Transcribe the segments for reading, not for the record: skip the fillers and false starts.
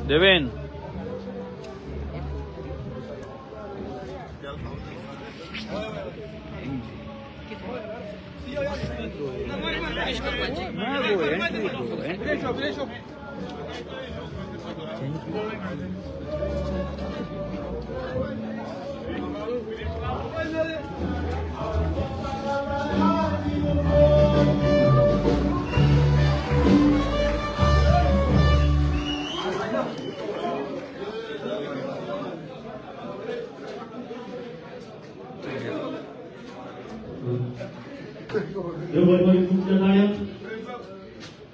Deven. देव बरें करूं तुमच्या टाळ्यांक.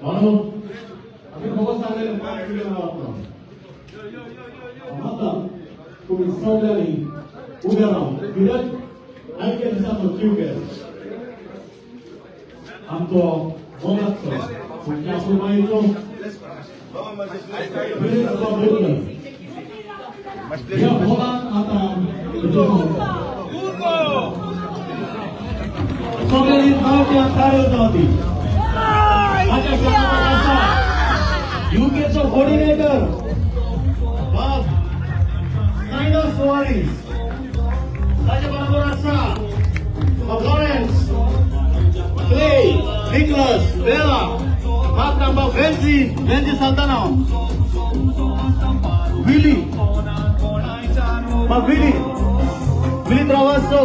मानव आमी फकत सांगलें मात आतां तुमी सगळ्यांनी उबे रावन कित्याक आयच्या दिसा आमचो चीफ गेस्ट आमचो मोगाचो तुमच्या आपुलकायेचो विरेंद्र. ह्या हॉलान आतां सगळ्यांनी ताळक्यान टाळयो जावती. माझ्या युकेचो कोऑर्डिनेटर बाब सायनस सुवारीस, ताचे बरोबर आसा लॉरेन्स, क्ले, निकलस, बेला, बाब नांबा वेन्झी, वेन्झी साल्दाना, विली, बाब विली, विली त्रावासो.